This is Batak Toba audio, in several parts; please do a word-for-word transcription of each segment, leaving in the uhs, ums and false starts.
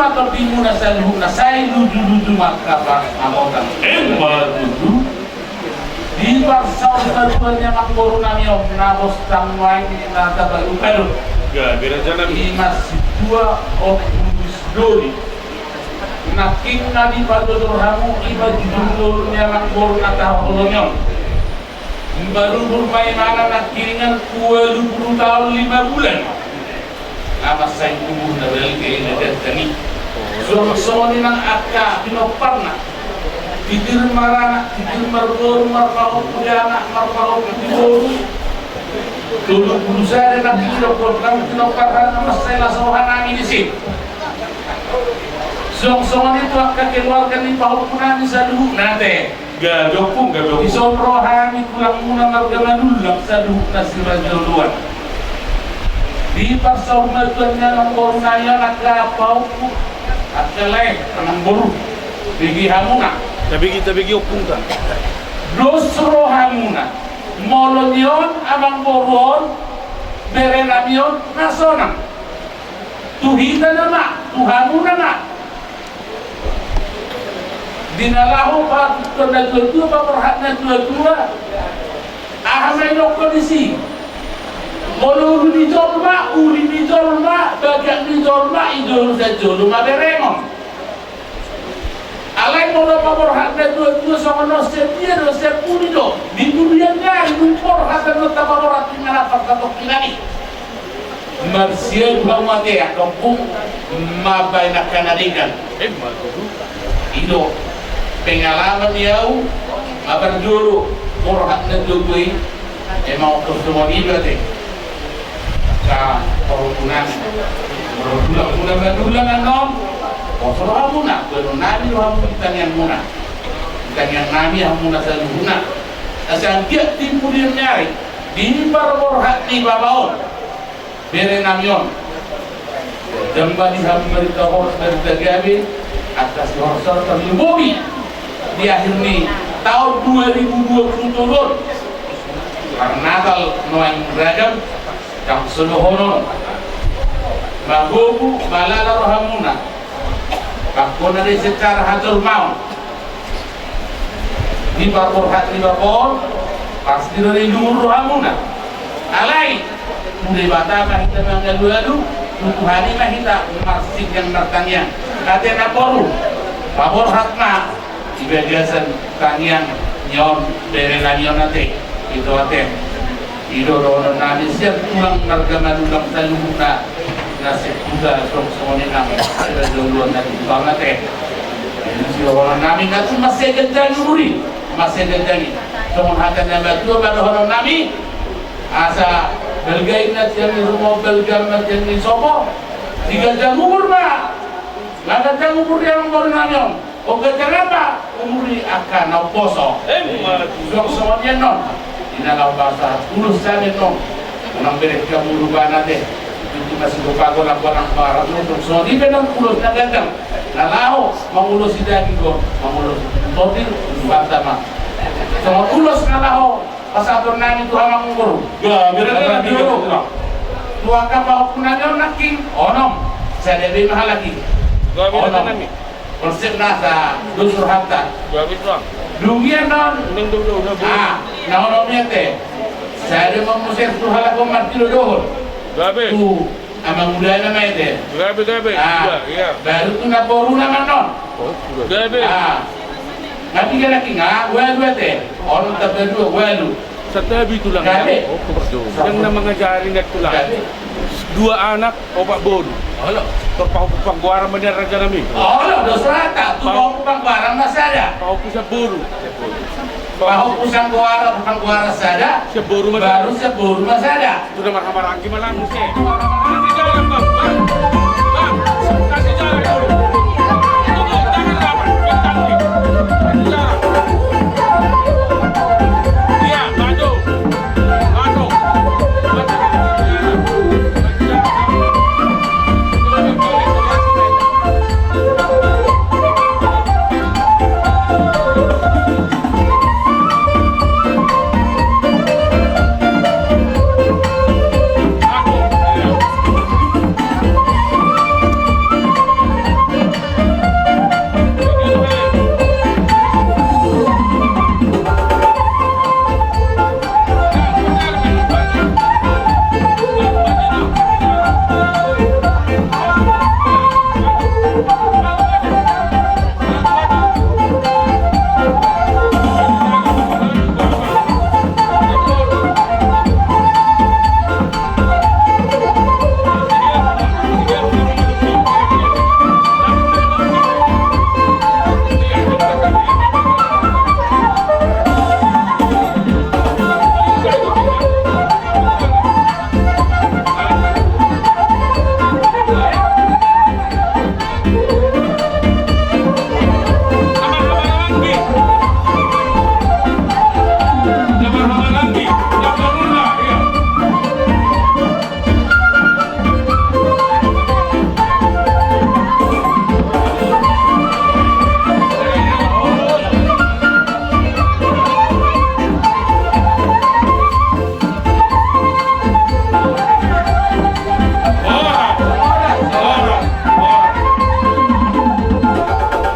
ma tondimuna saluhutna, sai lujuluju ma angka pangamotan. Emma tutu. Di parsaurmatuan ni amangboru nami on na bostang nuaeng na tabalu-balu. Gabe raja nami. I ma sintua Ompu Sidoli. Nangkin na dipajojor hamu i ma jujur ni amangboru na tahaholongi on. Baru umur ma ibana nangkiningan ualu pulu taon lima bulan. Na mansai umur na balga i na ganteng i. Suang songon i nang angka pinomparna. Pitir maranak, pitir marboru, marpahompu di anak, marpahompu di boru. Tolu pulu sada nangkin i dohot nang pinomparna na mansai las roha nami disi. Suang songon i tu angka keluarga ni pahompu nami saluhutna ate. Gabe ompung, gabe ompung. Dison ro hami tulangmuna marga Manullang saluhutna siraja oloan. Di parsaurmatuan ni amangboru nami on angka pahompu, angka lae, amangboru. Bege hamuna. Tabege, tabege ompung ta. Dos rohamuna. Molo ni on amangboru on, bere nami on na sonang. Tu hita nama, tu hamuna nama. Di na laho patuduhon natuatua, paborhat natuatua. Aha ma idokkon disi? Molo ulu ni jolma, uli ni jolma, bagak ni jolma, i jolo sajolo ma berengon. Alai molo paborhat natuatua songon on, sian dia do, sian pudi do. Di pudian nari dung borhat do, tapaborhat di na partatongkinan i. Marsiadu hamu ate angka ompung mambaen angka na denggan. I do pengalaman ni au mamparjolo borhat natuatua i. Emang ompung songon i do ate. Angka pahompu nami. Molo tulang muna Manullang annon, poso rohamuna, boanon nami rohamuna di tangiangmuna. Di tangiang nami hamuna saluhutna. Asa anggiat di pudian nari, di parborhat ni bapa on. Bere nami on. Jamba di hamu barita horas, barita gabe, angka sihorashoras tarlumobi di akhir ni taon dua ribu dua pulu tolu on. Parnatal nuaeng ragam, dang so dohonon. Magogo, malala rohamuna. Pangkona do i secara hajolmaon. Di parborhat ni bapa on, pasti do na iluhur rohamuna. Alai, tu Debata ma hita mangalualu, tu Tuhan i ma hita marsiganjang martangiang. Ate namboru, paborhat ma di bagasan tangiang ni on, bere nami on ate. Ito ate. I do dohonon nami sian tulang marga Manullang saluhutna. Na sian huta songon i nang siraja oloan na di huta on ate. Jadi sidohonon nami na tu mansai ganjang i umur i, mansai ganjang i. Songon hata ni natuatua ma dohonon nami. Asa balga i na tiang ni rumo, balga ma tiang ni sopo. Diganjang umur ma. Nga ganjang umur i amangboru nami on. Oga jangapa umur ni angka na umposo. Emma tutu. Suang songon i annon. Di na laho pasahat ulos hami annon. Unang bereng hamu rupana ate. Tutu masih lupa golang-golang maratu suang songon i pe annon ulos na ganjang. Na laho mangulosi daging do, mangulosi totir, banta ma. Songon ulos na laho pasahaton nami tu amangboru. Gabe raja nami. Tu angka pahompu nami on nangkin onom. Sada be ma halak i. Gabe raja nami. Konsep nasa dos rohanta. Gabe tulang. Dung i annon. Unang do do na bo. Ah, na onom i ate. Sada ma muse tu halak on martinodohon. Gabe. Tu amang udana ma ate. Gabe, gabe. Ah, iya, iya. Baru tu namboruna ma annon. Oh, gabe. Ah. Nga piga nangkin, nga ualu ate. Onom tambah dua ualu. Santabi tulang. Gabe. Yang na mangajari na tulang. Gabe. Dua anak, opat boru. Olo. Tor pahompu panggoaran ma nian raja nami. Olo, dos rata, tu pahompu panggoaran ma sada. Pahompu sian boru. Pahompu sian goaran, panggoaran sada. Sian boru ma sada. Baru sian boru ma sada. Sudah marhaha maranggi ma langsung. Kasih jalan, Bang. Bang, kasih jalan dulu. Tunggu, jangan rapat. Kasih jalan. Iya, maju. Maju. Maju.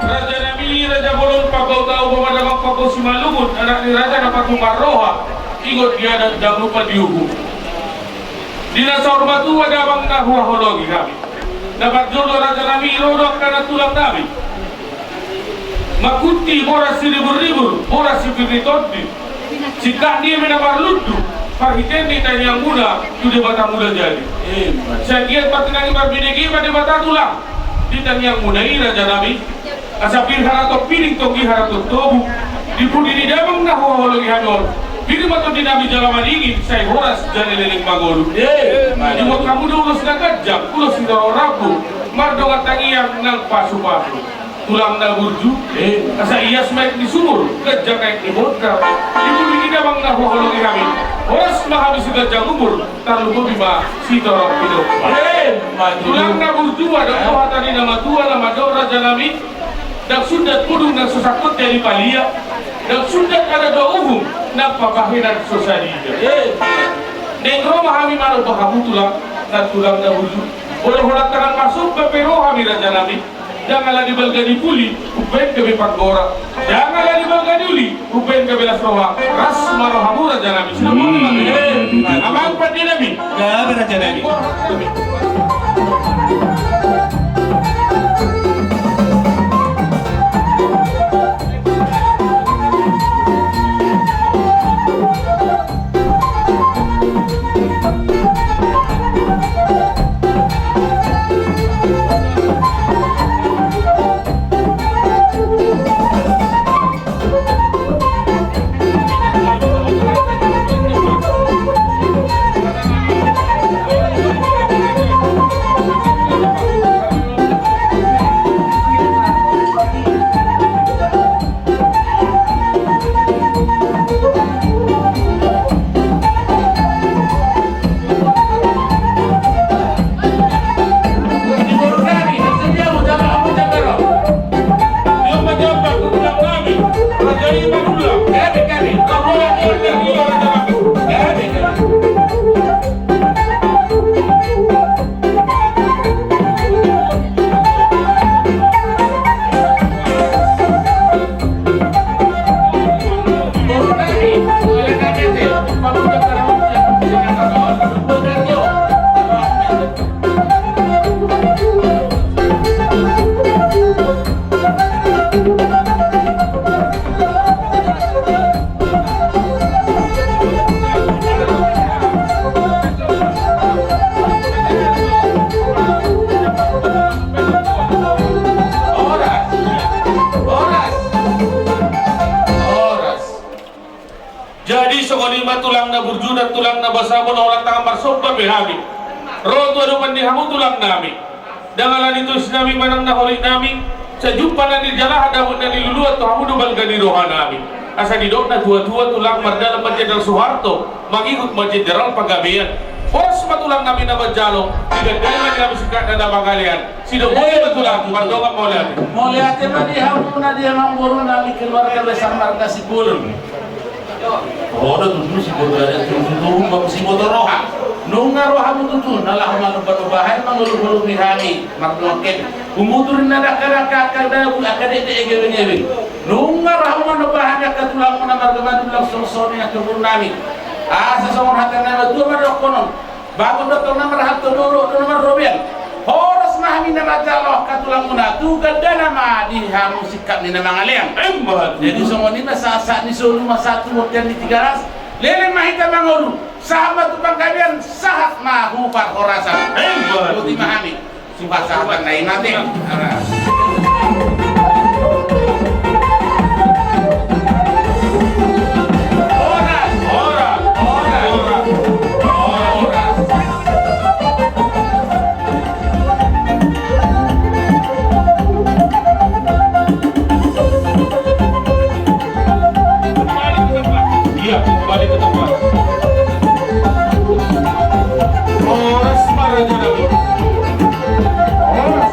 Raja nami, raja bolon, pambauta upa, madamang panggo Simalungun, anak ni raja na patumar roha, ingot di adat, ndang lupa di uhum. Di na saur matua damang na huhaholongi hami. Na parjolo raja nami, ro do angka na tulang nami. Mangkuti boras si ribur-ribur, boras si pir ni tondi. Singkat ni eme na marlundu, parhitean ni tangiangmuna tu Debata Mulajadi. Sai anggiat partinangi parbinege ma Debata tulang di tangiangmuna i raja nami. Asa pir haraton pining, tonggi haraton tobu. Di pudi ni damang na huhaholongi hami on, pir ma tondi nami jala madingin, sai horas jala leleng mangolu. Dibuat hamu do ulos na ganjang, ulos ni torop rambu, mardongan tangiang nang pasu-pasu. Tulang na burju, asa ias ma aek ni sumur, ganjang aek ni bondar. Di pudi ni damang na huhaholongi hami, horas ma hami siganjang umur, tarlumobi ma sitorop hidup. Tulang na burju, adong do hata ni na matua na mandok raja nami. Ndang sundat pudung nang so sangkot jadi palia, ndang sundat adat dohot uhum nang pabahenan so sadia. Naeng ro ma hami manomba hamu tulang, nang tulang na burju. Molo holan tangan masuk pe ro hami raja nami. Ndang ala di balga ni puli umbaen gabe panggora, ndang ala di balga ni uli umbaen gabe las roha. Ras ma rohamu raja nami. Sinamot ma. Amang pande nami. Gabe raja nami. Tulang na basa bona, holan tangan marsomba pe hami ro tu adopan ni hamu tulang nami. Ndang ala ni tois nami manang na holik nami, sai jumpa na nijalahan, dapot na niluluan tu hamu do balga ni roha nami. Asa didok na tua-tua, tulang mardalan ma Jenderal Soeharto, mangihut ma Jenderal Panggabean. Horas ma tulang nami na manjalo, digandai ma di hami singkat na mangalean. Sidok ma tulang, mardongan mauliate. Mauliate ma di hamu na di amangboru nami keluarga besar marga Simbolon. Olo tutu, siboto adat tutu, tutu, bang siboto roha. Nunga rohamu tutu na laho manomba-nomba, hai mangolu-olu ni hami mardongan kepeng. Humutur ninna angka dakdanak, angka dabu, angka dekdek, egebeng-ebeng. Nunga rohamu manomba hami angka tulangmuna marga Madung, laos songon i angka boru nami. Asa songon hata ni natuatua ma dohonon. Bagot do tong na marhalto, dolok do na marrobean. Horas ma hami na manjalo angka tulangmuna, tu gandana ma di hamu singkat ni na mangalean. Emma tutu. Jadi songon i ma sahat-sahat ni solu ma sahat tu bontean ni Tigaras. Leleng ma hita mangolu, sahat ma tu panggabean, sahat ma tu parhorasan. Emma tutu. Boti ma hami. Suka sahabat na i mate. Iya, kembali ke tempat. Horas ma raja nami. Horas.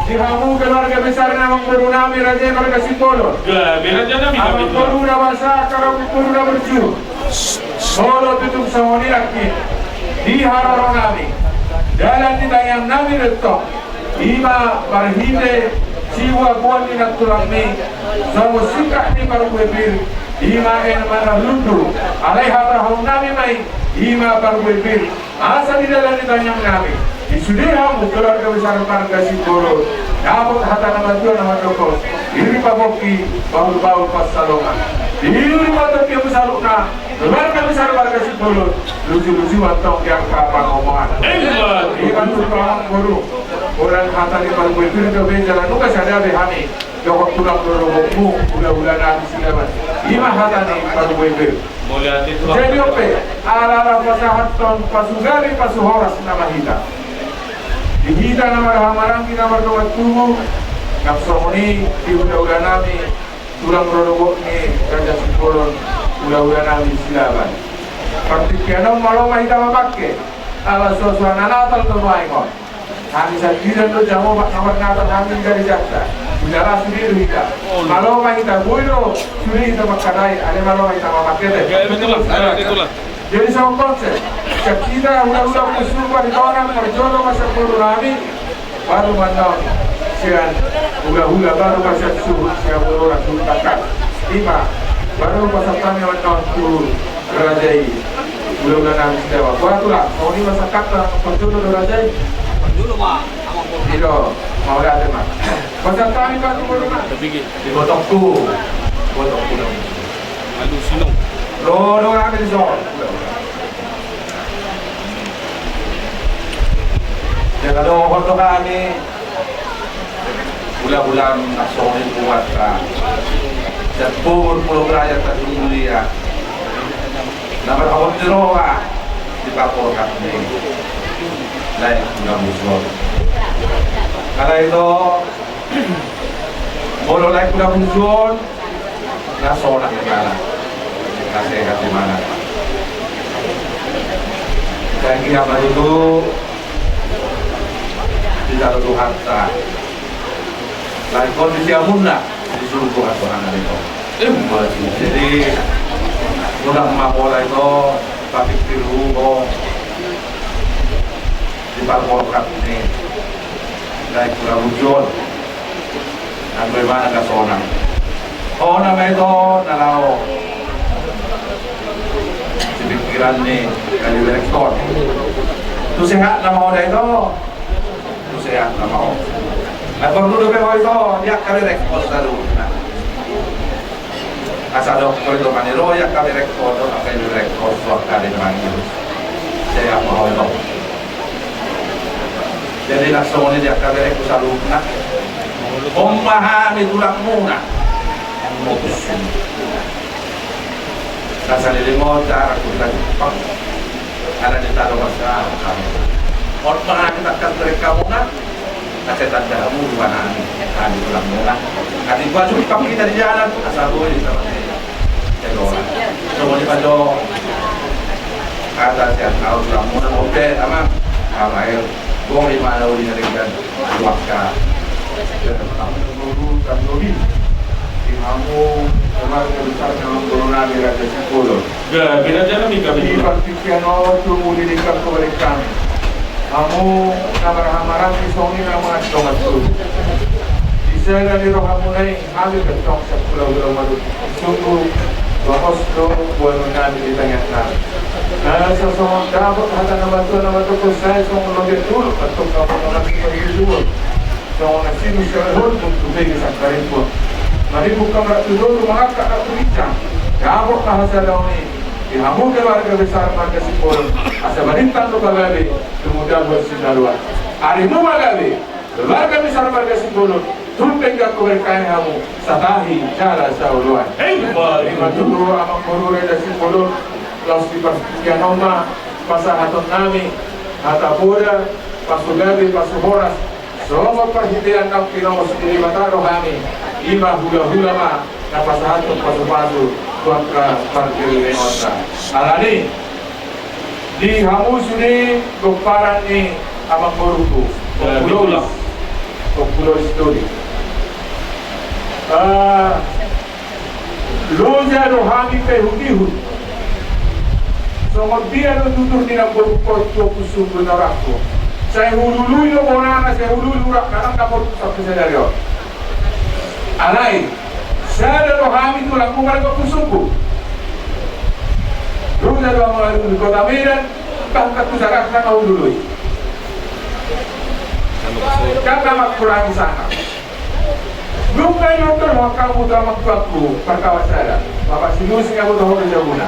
Di hamu keluarga besar ni amangboru nami raja i marga Simbolon. Amangboru na basa, angka amangboru na burju. Molo tutu songon i nangkin, di haroro nami, dalan ni tangiang nami do tong, i ma marhite sibuabuan ni nantulangmi, songon singkat ni parbue pir, i ma eme na lundu, alai hatahon nami ma i, i ma parbue pir. Asa di dalan ni tangiang nami, di sude hamu keluarga besar marga Simbolon, dapot hata ni natuatua na mandok, iri pabongki, bahulbahul pansalongan. Di iri ma tongkin saluhutna keluarga besar marga Simbolon, luju-luju ma tong di angka pangomoan. Emma tutu. Ima tutu amangboru, holan hata ni parbue pir do be jala nunga sada be hami dohot tulang rorobotmu, hulahula nami Silaban. Ima hata ni parbue pir. Jadi on pe, ala-ala pasahathon, pasugari, pasuhoras nama hita. Di hita na marhahamaranggi, na mardongan tubu, nang songon i di hulahula nami, tulang rorobot ni raja Simbolon, hulahula nami Silaban. Partingkian on malo ma hita mamangke, ala suasana Natal do nuaeng on. Hami sandiri do jala opat na marnatal hami di garejanta. Jala sude do hita. Malo ma hita, boi do sude hita mangkadai, alai malo ma hita mamangke. Jadi songon konsep, sian hita hulahula Ompung Sumba di Tonang, parjolo ma sian boru nami, baru ma annon sian hulahula, baru ma sian suhut, sian boru na suhut tangkas. Ima, baru pasahat hami ma annon tu raja i, hulahula nami Silaban. Boha tulang, songon i ma sangkapta, parjolo do raja i. Parjolo ma, amang boru. I do, mauliate ma. Pasahat hami ma tu boru nami. Ibotongku, ibotongku do. Aduh, sinong. Ro do hami dison. Jala dohot do hami. Hulahula na songon i tu hata. Sian punguan Pulau Raja Tanjung Mulia. Na marhabot ni roha di paporhat ni lae Kuda Musuon. Alai do molo lae Kuda Musuon, na sonak imana, na sehat imana. Daging ama dulu di dalam Tuhanta. Lain kondisi amunna di surga Tuhan ada itu. Jadi Unang ma pola ito, tapi pilu ho di parpolkap ni, dai kura mujon. Nang bagaimana kasonang. Ho nama ito na laho di pikiran ni kali direktor. Tu sehat nama ho da ito. Tu sehat nama ho. Ai porlu dope ho ito di angka direktor saluhutna. Asa doktor ito maniro di angka direktor, angka direktor tu angka di maniro. Sehat nama ho ito. Jadi langsung ini di angka direktor saluhutna. Omma hami tulangmuna. Rasa leleng on cara kuda Jepang. Ala ditado masa kami. On mangani takkan mereka muna. Asa tanda hamu dua nami. Kami tulang muna. Ati gua juga kita di jalan. Asa gua di sana. Jadi orang. Semua di Padang. Kata siap kau tulang muna. Oke, ama. Ama air. Gua di mana uli dari kan. Wakka. Guru Karnobi. Di hamu keluarga besar memang guru nami Raja Simbolon. Gabe raja nami gabe. Di partingkian on tumuli di kami. Hamu na marhaha maranggi songon i na mangan dongan tubu. Di sada ni rohamuna i hami pe tong sakkula-kula madung. Sungguh, bangos do boanonnami di tangiangnami. Asa songon dapot hata na matua na matopos sai songon loge tulu, antong kamu na masih bagi tubuh. Songon na sinus yang hol, untuk bagi sangkarimpun. Maribuk kam ratu dulu, mangangkat ratu bincang. Dapot na hasadaon i. Di hamu keluarga besar marga Simbolon. Asa balintang do pagabe, tumundalhon sindaluan. Arimu magabe. Keluarga besar marga Simbolon, tung denggan huberkahi hamu, satahi jala saoloan. Hei, baik. Ima tutu amang boru Raja Simbolon, laos di partingkian on ma pasahatonnami hata poda, pasu gabe, pasu horas, songon parhitean naung pinongos ni Debata rohami, ima hula-hula ma na pasahathon pasu-pasu tu angka pargellengonta. Alani Di hamu sude gomparan ni amangboruku, ya, Ompu Lois. Ompu Lois Dodi. Ah, loja do hami paihut-ihut. Songon dia do tutur ni namborungkon tu Ompu Sunggu na orangku. Sai hulului do bonana, sai hulului urakna, nang namborungku sampe sadari on. Alai, sada do hami tulangmu marga Ompu Sunggu. Loja do hami hulului Kota Medan, bahkan tu Jakarta nga hulului. Kan na mangkurangi sanga. Nunga diondolhon hamu tu amang tuangku, parkawan sada. Bapak Sinusi nga boto ho do jabuna.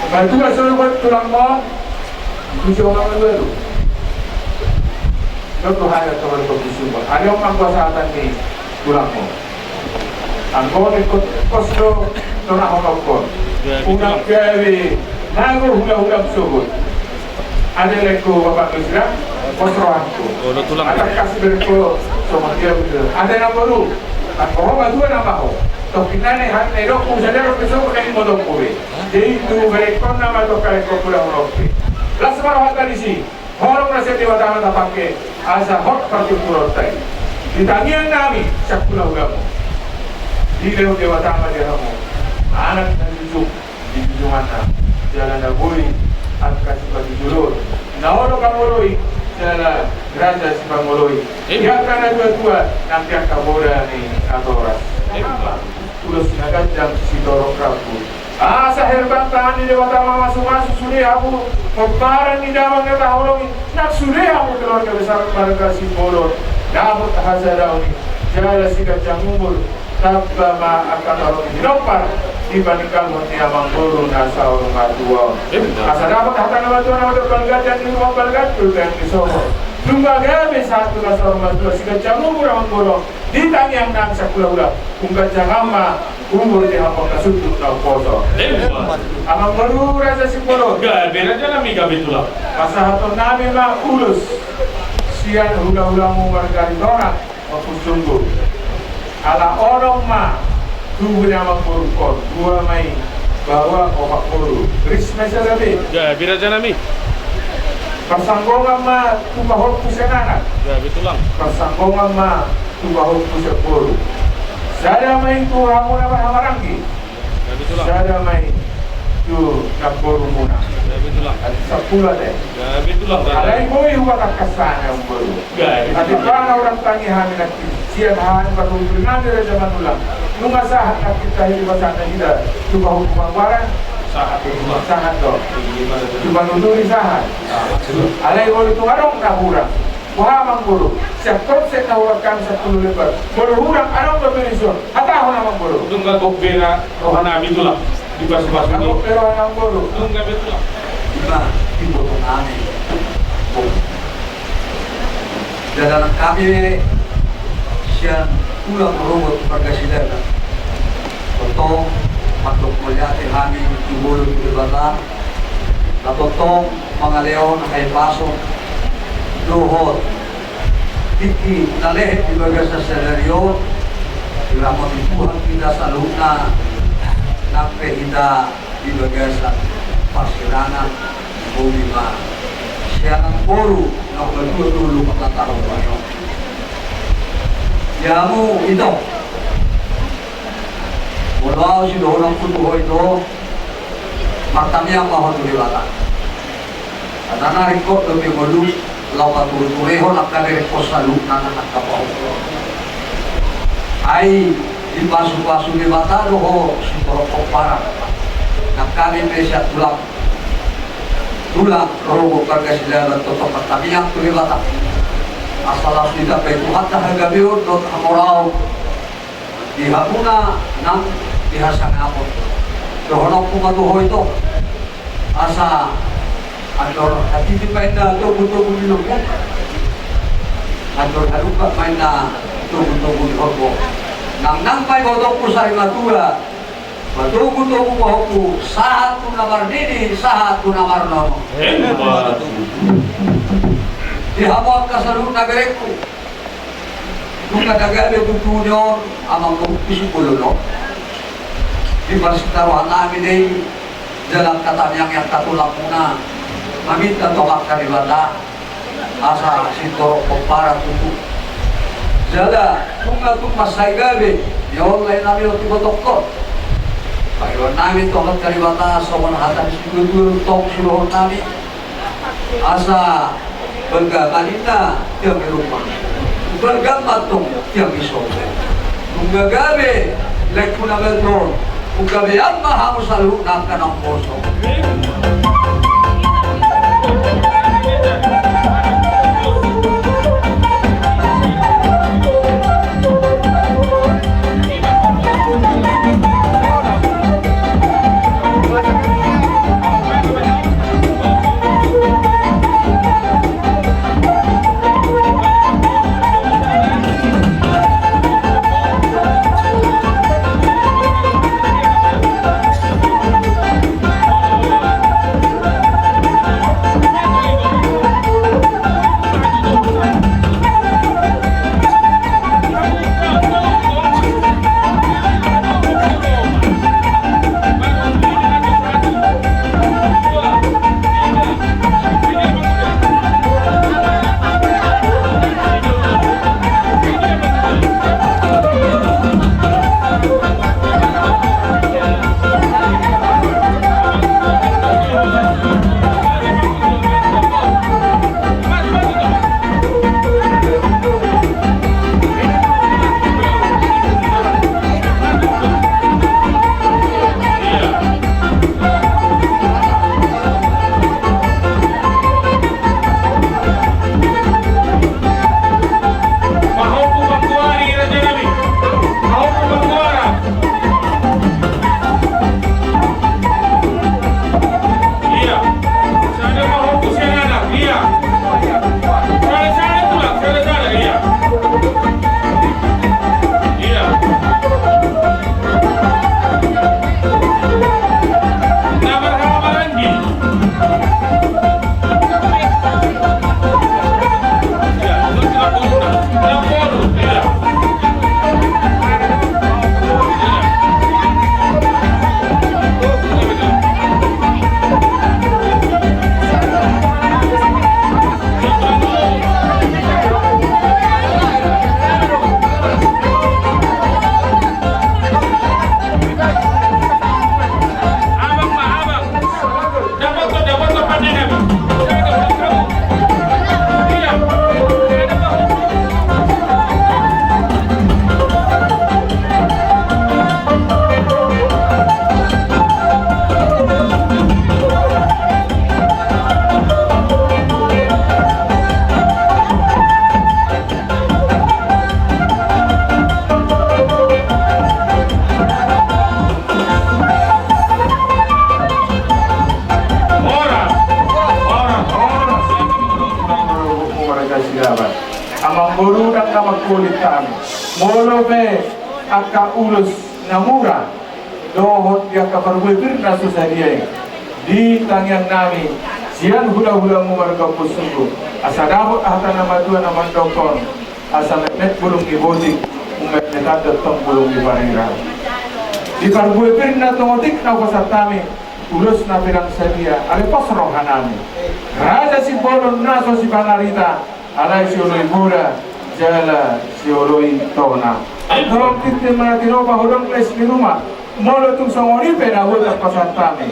Matua so do tulangmu, bisa ho mangalualu. Nunga tu haya tu amang tuangku Sumba. Alai on ma anggo sahatan ni tulangmu. Anggo ingkon pos do tonahononku. Unang gabe nago hula-hula sogot. Ate lengku bapak tu sira, pos rohangku. Ate kasi berengku songon dia betul. Ate namboru, anggo ho matua nama ho. Tongkin nai hami na idokku sadari on pe sogot na imotongku be. Jadi tu berengkon nama tu kalengkon pulang rohangku. Las ma rohanta disi. Holong na sian Debata ma tapangke asa hot partuturonta i. Di tangiang nami sakkula hulamu. Dilehon Debata ma di hamu anak na jujung di junjunganna, jala na boi angka sipatujolo, na olo pangoloi jala raja sipangoloi. Di angka na tua-tua nang di angka poda ni natoras. Ulos na ganjang sitorop rambu. Asa herbang tangan ni Debata mamasu-masu sude hamu pomparan ni damang na taholongi, nang sude hamu keluarga besar marga Simbolon dapot hasadaon i jala siganjang umur, tamba ma angka taholongi pinompar dipaninggalhon ni amangboru na saur matua on. Asa dapot hata na matua na mandok balgajan di rumah balgajan tu teang ni sopo. Nunga gabe sahat tu na saur matua siganjang umur amangboru on. Di tangiang nami sakkula-kula, umganjang ma umur di hamu angka sundut na umposo. Amangboru Raja Simbolon. Gabe raja nami gabe tulang. Pasahaton nami ma ulos sian hula-hulamu marga Aritonang, Ompu Sunggu. Ala onom ma tubu ni amangborungkon, dua ma i baoa, opat boru. Ris ma i sada be. Gabe raja nami. Parsanggongan ma tu pahompu sian anak. Gabe tulang. Parsanggongan ma tu pahompu sian boru. Sada ma i tu hamu na marhaha maranggi. Gabe Sada ma i tu namborumuna. Ate sampulu ate. Alai boi hubatangkashon hami namboru. Ate bana urang tangi hami nangkin sian hami parhundul nami Raja Manulang. Nunga sahat nangkin tahe di pasahat na hita tu pahupu Mangkuaran. Sahat do. Tu panuturi sahat. Alai molo tung adong na hurang. Boha amangboru, sian konsep na hubahen hami sampulu lembar. Molo hurang adong do berison, hatahon amangboru. Nunga gombera roha nami tulang. Dipasupasu ni. Gombera roha amangboru. Nunga be tulang. Ima, iboto nami. Jala nang hami sian tulang Rogo tu Marga Silaban. Tongtong mandok mauliate hami tu Debata. Na tongtong mangalehon hahipason dohot tingki na lehet di bagasan sadari on. Diramoti Tuhan hita saluhutna, nang pe hita di bagasan parsirangan. Boi ma sian namboru na umatua tolu pangkatahon. Ia hamu ito. Molo ahu sidohononku tu ho ito, martangiang ma ho tu Debata. Hatana ringkot dope ngolu, laho patureturehon angka berengkon saluhutna nang angka pahompu. Ai dipasupasu Debata do ho sitorop pomparan. Nang hami pe sian tulang, tulang Rogo Marga Silaban tongtong martangiang tu Debata. Asa laos ditambai Tuhanta hagabeon dohot hamoraon. Di hamuna nang di hasangapon. Dohononku ma tu ho ito. Asa andor hatiti ma inna togutogu di lombu. Andor halumpang ma inna togutogu di horbo. Nang nang ma ibotongku sari matua. Matogutogu pahompu sahat tu na marnini sahat tu na marnono. Di hamu angka saluhutna berengku. Nunga na gabe tutu ni on amang boru tu sipololo. Di parsitaruhan nami dei jala angka tangiang ni angka tulangmuna. Maminta tu Amanta Debata asa sitorop pomparan tutu. Jala nunga tung mansai gabe ni on lae nami on tu ibotongkon. Pangidoan nami tu Amanta Debata songon hata ni situatua tong sidohonon nami. Asa balga ma ninna tiang di rumah. Balga ma tong tiang di sopo. Nunga gabe laengku na balga on. Nunga gabe ma hamu saluhutna angka naposo. Pahompu Mangkuaran, raja nami. Pahompu Mangkuaran. Ia. Sada pahompu sian anak. Ia. Sada, sada tulang, sada, sada. Ia. Ia. Na marhaha maranggi. Boru nang na mangkulit hami. Molo pe angka ulos na mura dohot di angka parbue pir na so sadia i di tangiang nami sian hula-hulamu marga Ompusunggu, asa dapot hata na matua na mandokkon, asa metmet bulung ni botik, ummetmetan do tong bulung ni parira. Di parbue pir na tong otik na hupasahat hami, ulos na pe ndang sadia, alai pos roha nami. Raja Simbolon na so sipangarita, alai sioloi boda jala sioloi tona. Antong tintin ma na tinopa, hodong na isi ni ruma. Molo tung songon i pe na boi tarpasahat hami,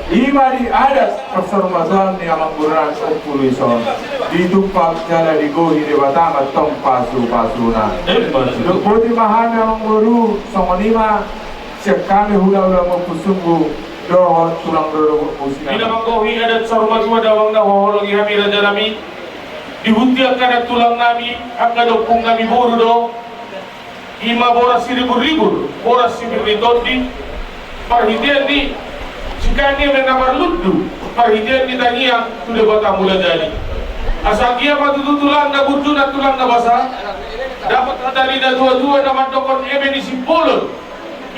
i ma di adat parsaurmatuaon ni amangboru nami Ompu Luis on, ditumpak jala digohi Debata ma tong pasu-pasuna. Emma tutu. Boti ma hami amangboru, songon i ma sian hami hula-hula Ompusunggu dohot tulang rorobot musina. Di na manggohi adat saurmatua damang na huhaholongi hami raja nami, di huta angka tulang nami, angka ompung nami boru do, i ma boras siribur-ribur, boras sipir ni tondi, parhitean ni sikan ni eme na marlundu, parhitean ni tangiang tu Debata Mulajadi. Asa anggiat ma tutu tulang na burju nang tulang na basa, dapot hata ni na tua-tua na mandokkon eme ni Simbolon,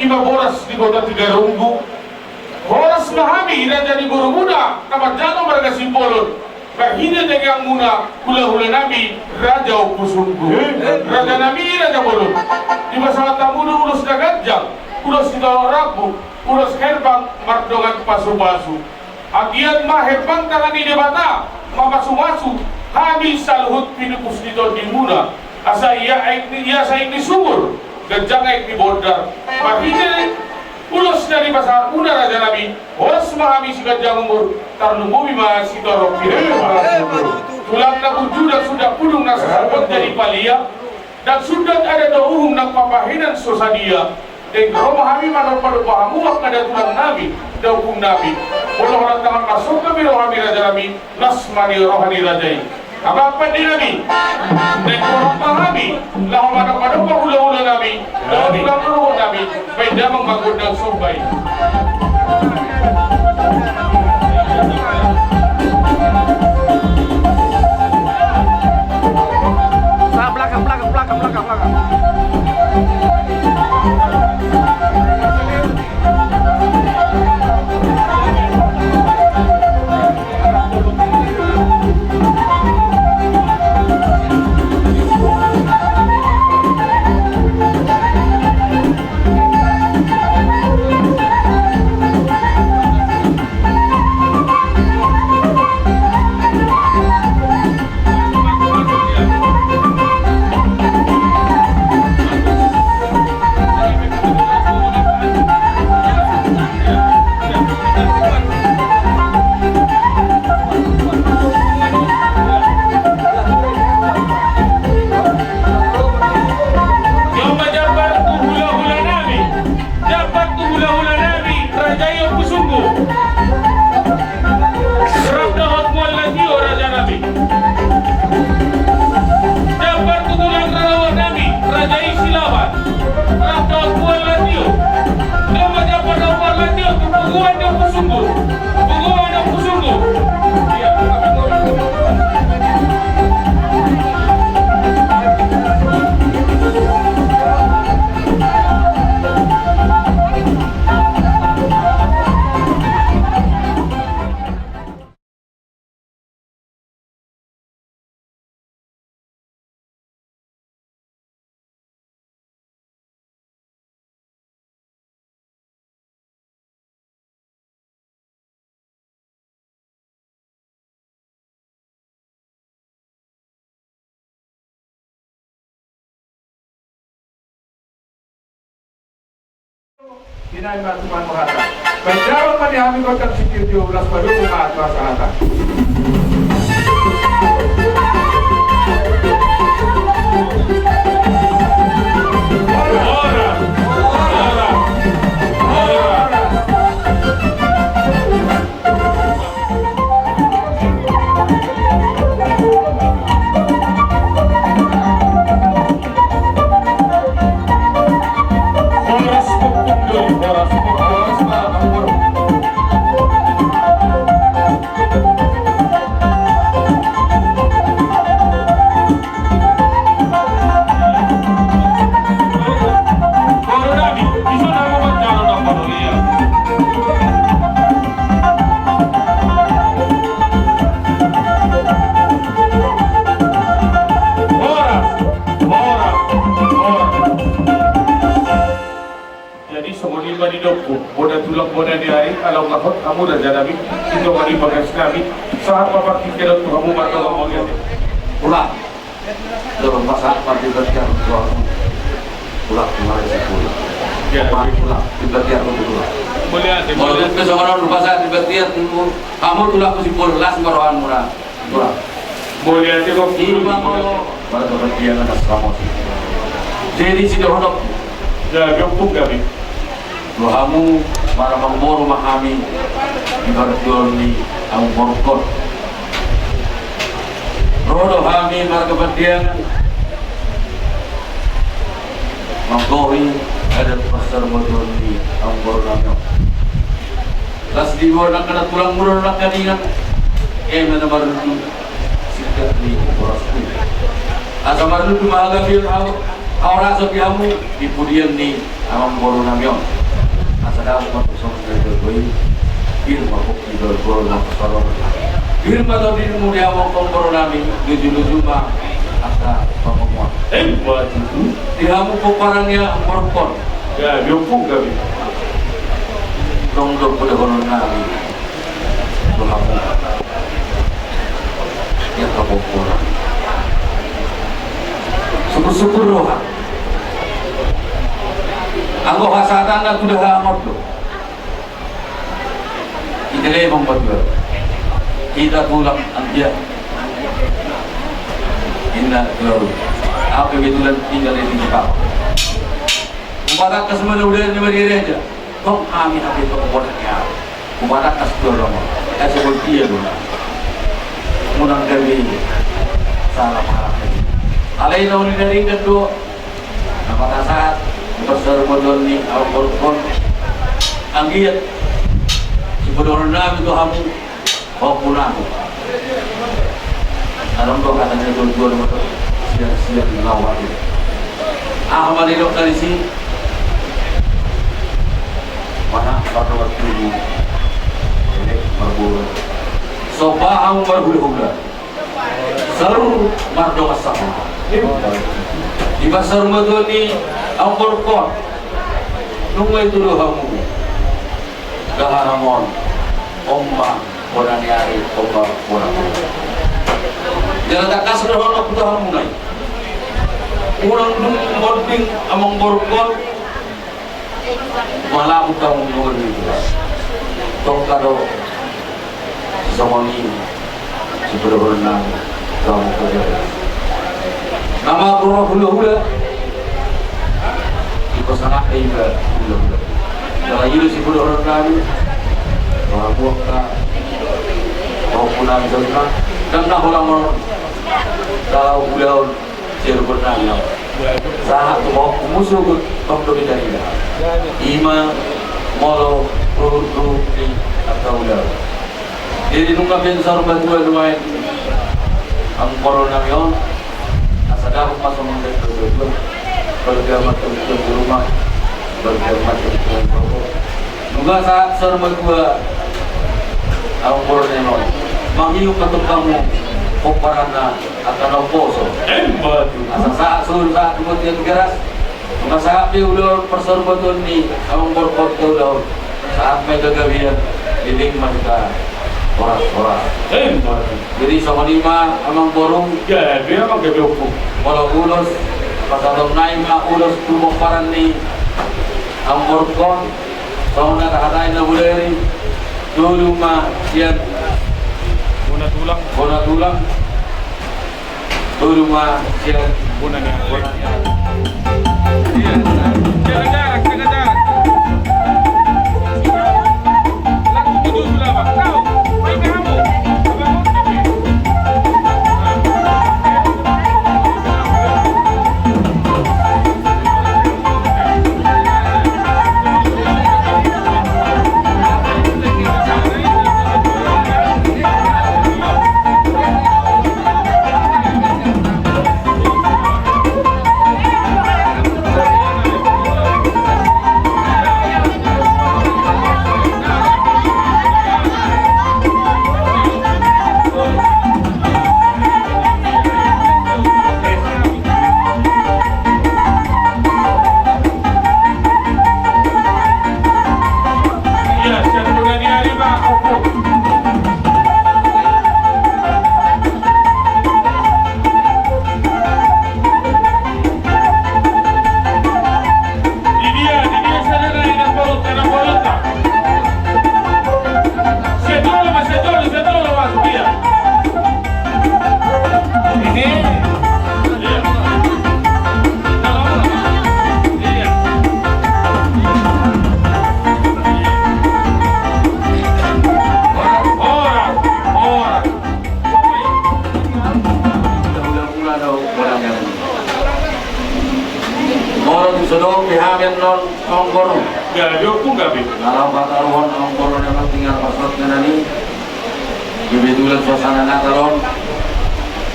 i ma boras di kota Tigarambu. Horas ma hami raja ni borumuna na manjalo marga Simbolon, marhite tangiangmuna hula-hula nami raja Ompusunggu. Raja nami raja bolon, dipasahat hamu do ulos na ganjang, ulos sitorop rambu, ulos herbang mardongan pasu-pasu. Anggiat ma herbang tangan ni Debata mamasu-masu hami saluhut pinupus ni tondimuna, asa ia aek ni, ia saek ni sumur, ganjang aek ni bondar. Marhite ulos na dipasahatmuna raja nami, horas ma hami siganjang umur, tarlumobi ma sitorop pinupus. Tulang na burju ndang suda pudung na sasapon jadi palia. Ndang sundat adat dohot uhum nang papahenan so sadia. Deng ro ma hami manomba-nomba hamu angka datulang nami, da ompung nami. Molo holan tangan marsomba be roha ni raja nami, las ma ni roha ni raja i. Amang pande nami, deng ro ma hami laho manomba-nomba hula-hula nami, da tulang rorobot nami. Baen damang manggondang somba i. Sa, belakang, belakang, belakang, belakang, belakang. Jompa-jompa tu hula-hula nami. Jambar tu hula-hula nami, raja i Ompusunggu. Rap dohot mual na tio raja nami. Jambar tu tulang rorobot nami, raja i Silaban. Rap dohot mual na tio. Doma jambar dohot mual na tio tu punguan ni Ompusunggu. Punguan ni Ompusunggu. Di na i ma tuman hata. Baen damang ma di hami gondang sitio-tio, las padomu ma tu hasahatan. Uda jadami, itu kami bagas kami, sahat paparti kena tu hamu mata. Ulang. Dalam masa parti bertiar tu hamu. Ulang kemarin sepuluh. Ya, ulang. Di bertiar tu ulang. Boleh, boleh. Kalau kita sama orang lupa saya di bertiar tu hamu tulang ku sepuluh, las baroan murah. Ulang. Boleh, boleh. Ima molo. Baru bertiar na sama. Jadi, sidohononku. Ya, dia pun kami. Tu hamu marhaha marboru ma hami di parjolo ni amangborungkon. Ro do hami marga Pandiangan manggohi adat parsarumatuaon ni amangboru nami on. Las diboan angka na tulang muna nangkaningan, eme na marlundu sindak ni horas tu. Asa marlundu ma hagabeon hahorason di hamu di pudian ni amangboru nami on. Asa dapot ma tu songon na nidok i, pir ma pongki, dohot boru ma parsaoran. Pir ma tondinmu di hamu amangboru nami, luju-luju ma angka pangomoan. Emma tutu. Di hamu pomparan ni amangborungkon. Ya, dia pun kami. Tong do pomparan nami. Roha. Ia kapomporan. Sukur-sukur roha. Anggo hasahatanna tu da hangot do. Ite le mambatuan. Ita tulang anggia. Inna tulang. Au kebetulan tinggal di sini, Pak. Ubatangkas ma na uda ni Maria Reja. Tong hami hape tong bonak ni au. Ubatangkas tu roha. Asa boi ia do na. Unang gabe salah paham. Alai na uli na ringgan do. Na pasahat di parsarumatuaon ni amangborungkon. Anggiat sipodohonon nami tu hamu. Ompunami. Adong do hata ni natuatua, sian-sian laho i. Aha ma nidokna disi? Mana mardongan tubu, elek marboru. Somba hamu marhulahula. Saur mardongan saur. Di parsarumatuaon ni amangborungkon. Nunga itudu hamu. Daharangon. Omba. Bona ni ari, omba bona. Jala tangkas do dohononku tu hamuna i. Unang dung monding amangborungkon. Malabuk hamu mangolu i. Tongka do. Songon i. Sipodohonon nami. Kamu kerja. Nama guru hulahula. Iko sangat iba hulahula. Kalau ilu sipodohonon nami. Wah, buah ka. Mau punami saudara. Dan nah orang mau. Kalau ulaon sian guru nami. Sahat tu mau musuh. Tong do beda-beda. Ima molo ruhut-ruhut ni angka ulaon. Jadi nunga pe saur matua nuaeng amangboru nami on, asa dapot ma songon na nidok ni natuatua, balga ma tontuon di rumah, balga ma tontuon di rokok. Nunga sahat saur matua amangboru nami on, mangihut ma tong hamu pomparanna angka na umposo. Asa sahat solu sahat tu bontean Garas. Nunga sahat pe ulaon parsarumatuaon ni amangborungkon tu ulaon. Sahat ma i tu gabean, leleng ma hita horas-horas. Jadi songon i ma amangboru. Molo ulos, pasahaton nami ma ulos tu pomparan ni amangborungkon. Songon na tahatai na bodari. Tolu ma sian bona tulang. Bona tulang. Tolu ma sian bona ni, bona ni. Iya. Jaga jarak, jaga jarak. Langsung duduk sebelah, Pak. Tahu. Baik, kamu. Songon i pe hami annon, Amangboru. Jadi ompung gabe. Laho pataruhon Amangboru na manang tinggal pasahat na ni. Kebetulan suasana Natal on.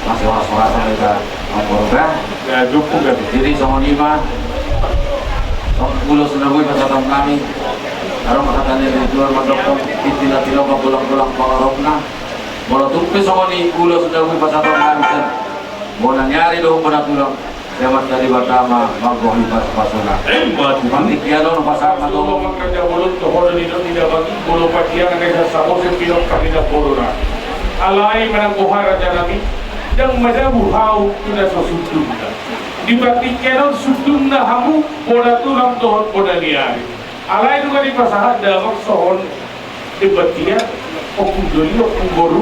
Masih horas-horas hita, Amangboru, kan? Jadi ompung gabe. Jadi songon i ma. Ulos na boi pasahaton nami. Adong hata ni tuan mandok, itilah tilo pagulang-gulang pangarahutna. Molo tung pe songon i ulos na boi pasahaton nami, sian bona ni ari dohot bona tulang, sai Amanta Debata ma manggohi pasu-pasuna. Emma tutu. Martingkian on pasahat ma tu. Molo mangkaja bolon tu hodo ni dok ni dabagi, molo padia na nesa sabosen pinok padi na bolona. Alai manang boha raja nami, ndang madabu hau tu na so sundungna. Di partingkian on sundungna hamu bona tulang dohot bona ni ari. Alai nunga dipasahat damang songon demban tiar, ompung doli, ompung boru,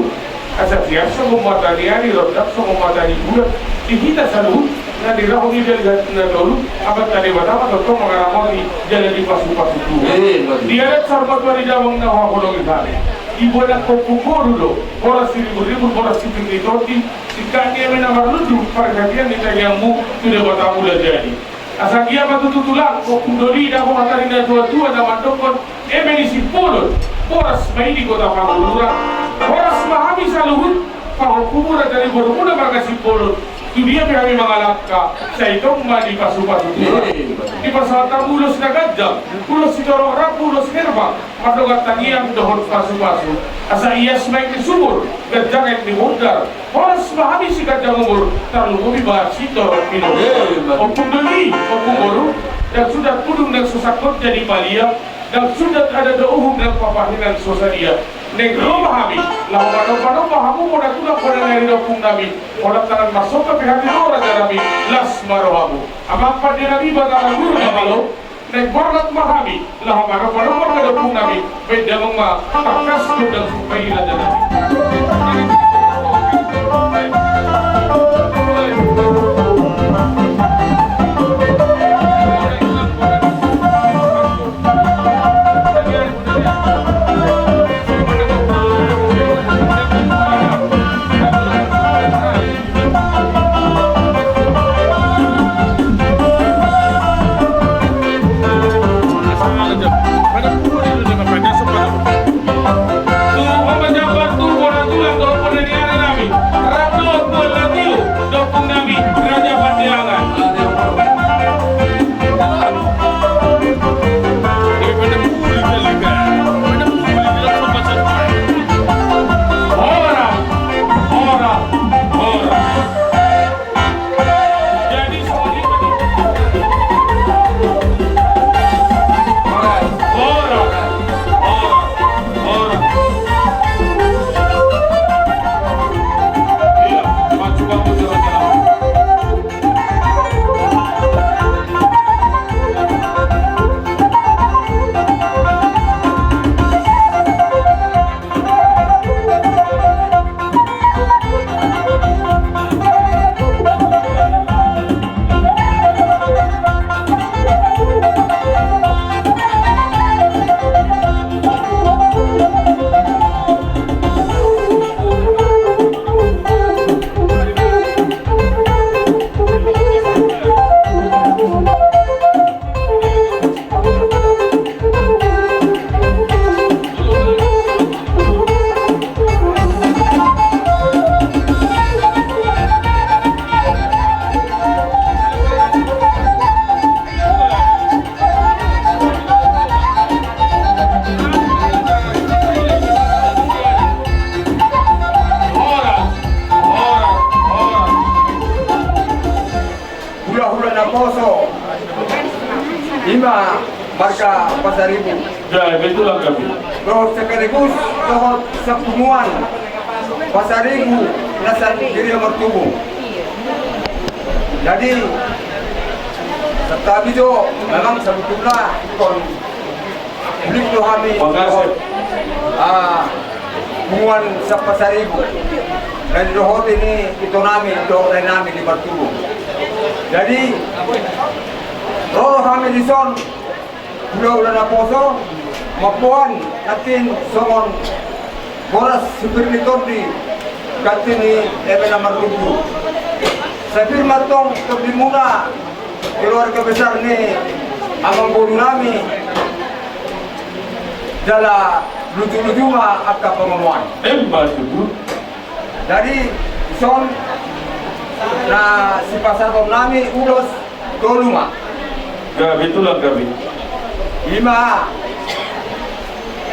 asa tiar songon mata ni ari, rondang songon mata ni bulan, di hita saluhut na nirahon ni doli hita na tolu, Amanta Debata ma tongtong mangaramoti jala dipasu-pasu Tuhan. Eh, betul. Di adat saur matua ni damang na huhaholongi hami, diboan angka ompung boru do, horas siribur-ribur, horas sipir ni tondi, singkat ni eme na marlundu, parhatian ni tangiangmu tu Debata Mulajadi. Asa dia ma tutu tulang, ompung doli, dang hata ni na tua-tua na mandokkon, eme ni Simbolon, horas ma i di kota Pangururan, horas ma hami saluhut, pahompumu raja ni borumuna marga Simbolon, tu dia pe hami mangalangka, sai tong ma dipasu-pasu Tuhan. Dipasahat hamu ulos na ganjang, ulos sitorop rambu, ulos herbang, mardongan tangiang dohot pasu-pasu. Asa ias ma aek ni sumur, ganjang aek ni bondar, horas ma hami siganjang umur, tarlumobi ma sitorop pinompar. Eh, betul. Ompung doli, ompung boru, ndang sundat pudung ndang so sangkot jadi palia, ndang sundat adat dohot uhum ndang papahinan so sadia. Naeng ro ma hami, laho manomba-nomba hamu bona tulang bona ni ari, ompung nami, holan tangan marsomba pe hami ro raja nami, las ma rohamu. Amang pande nami, Batak na guru na malo. Naeng borhat ma hami, laho manomba-nomba pe ompung nami, baen damang ma tangkas gondang sumpah i raja nami. Hulahula naposo, ima marga Pasaribu. Ya, betul, Kang. Dohot sekaligus dohot sapunguan Pasaribu na sian Giri Martubu. Jadi, santabi jo, memang sebetulna kon Publik do hami. Makasih. Ah, punguan Sampasaribu. Na nidohoti ni ito nami dohot dae nami di Martubu. Jadi, ro hami dison, hulahula naposo, mamboan nangkin songon boras sipir ni tondi, ganti ni eme na marlundu. Sai pir ma antong tondimuna, Keluarga besar ni amangboru nami, jala lutu-lutu ma angka pangomoan. Emma tutu. Jadi, ison na sipasahaton nami ulos tolu ma. Gabe tulang gabe. Ima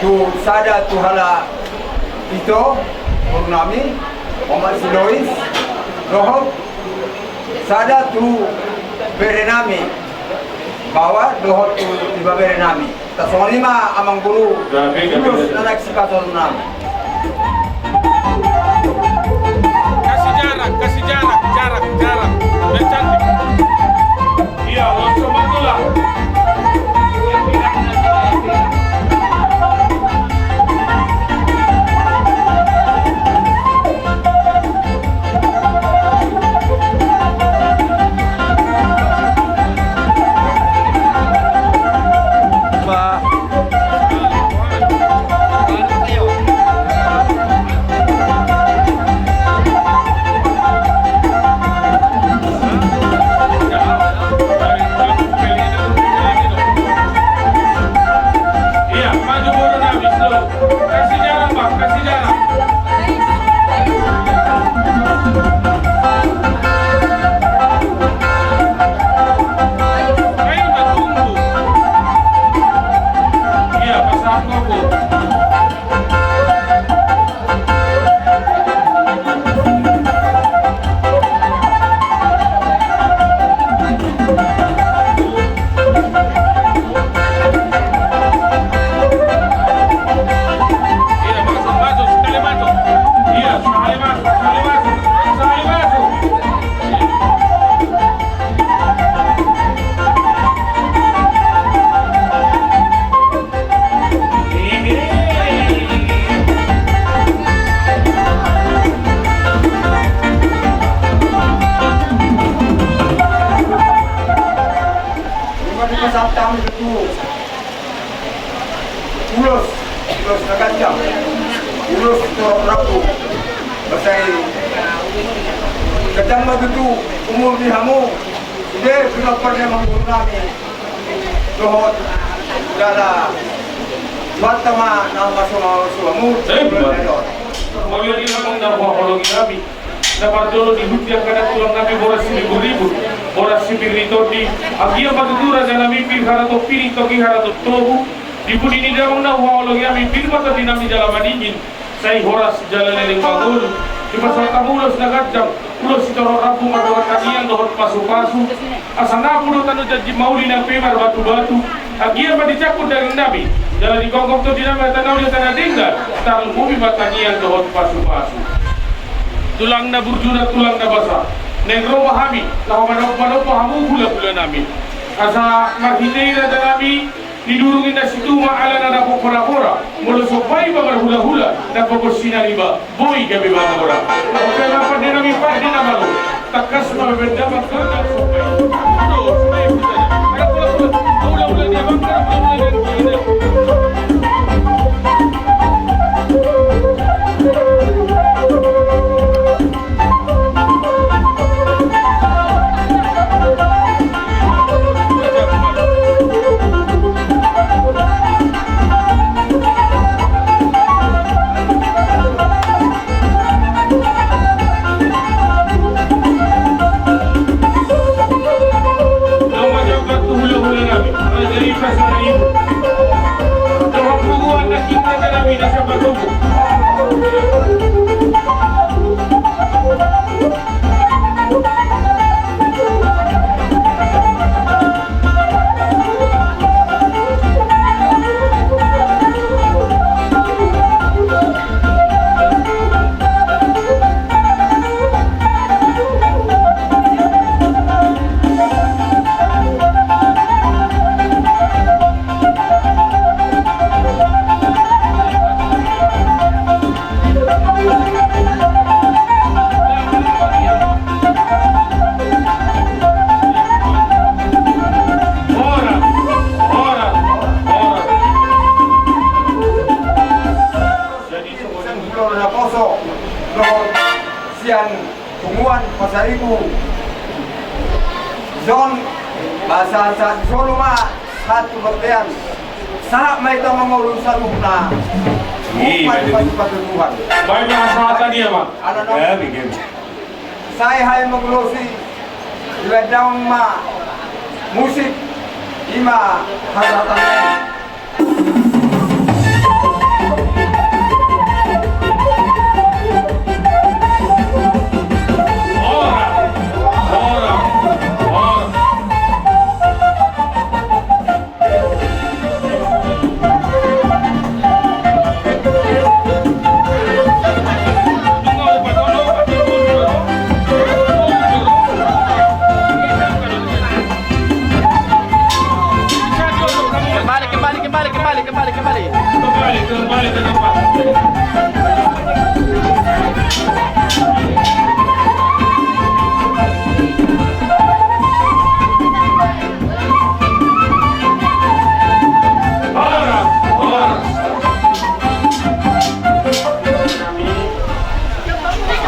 tu sada tu halak ito, boru nami, Omak si Lois, dohot sada tu bere nami, Bawa, dohot tu ibebere nami. Tarsongon i ma amangboru. Gabe, gabe, ulos gabe. Na naeng sipasahaton nami. Kasih jarak, kasih jarak, jarak, jarak. Biar cantik. Iya, langsung betul lah. Iya, maju boru nami, slow. Kasih jarak, Bang, kasih jarak. Ayo, Bang, tunggu. Iya, pasang koko. Ima dipasahat hami tutu ulos, ulos na ganjang, ulos torop rambu. Basa i ganjang ma tutu umur ni hamu. Sude pinompar ni amangboru nami. Dohot jala banta ma na masuma-suma mur. Mauliate ma di Amang na huhaholongi nami. Na parjolo di huti angka tulang nami boras si ribur-ribur, boras si pir ni tondi. Anggiat ma tutu raja nami pir harato pir, tondi harato tobu. Di pudi ni damang na huhaholongi nami pir ma tondi nami jala madingin. Sai horas jala leleng mangolu. Dipasahat hamu ulos na ganjang, ulos sitorop rambu mardongan tangiang dohot pasu-pasu. Asa napu do tano janji mauli nang pe marbatu-batu. Anggiat ma dijangkon daging nami jala digomgom tondi nami hata na uli hata na denggan. Tarlumobi ma tangiang dohot pasu-pasu. Tulang na burju na tulang na basa. Naeng ro ma hami laho manomba-nomba hamu hula-hula nami. Asa marhite i raja nami. Didurung inna situma ala na dapot pora-pora. Molo somba iba marhula-hula, na pogo sinari iba boi gabe mamora. Oke ma pande nami pande na malo. Tangkas ma bebenda ma gondang somba i. Aduh, somba i. Hula-hula ni abang, hula-hula ni abang. Sian punguan Pasaribu. Son, bahasa sa-, solo ma satu bagian. Sahat ma hita mangolu saluhutna. Iya, umpat betul. Pasupasu Tuhan. Baik, bahasa tadi ya, Pak? Anak-anak. Ya, bikin. Sai hami mangulosi, dibahen damang ma musik, ima hasahatan. Kembali, kembali, kembali, kembali, kembali, kembali. Kembali, kembali ke tempat. Horas, horas.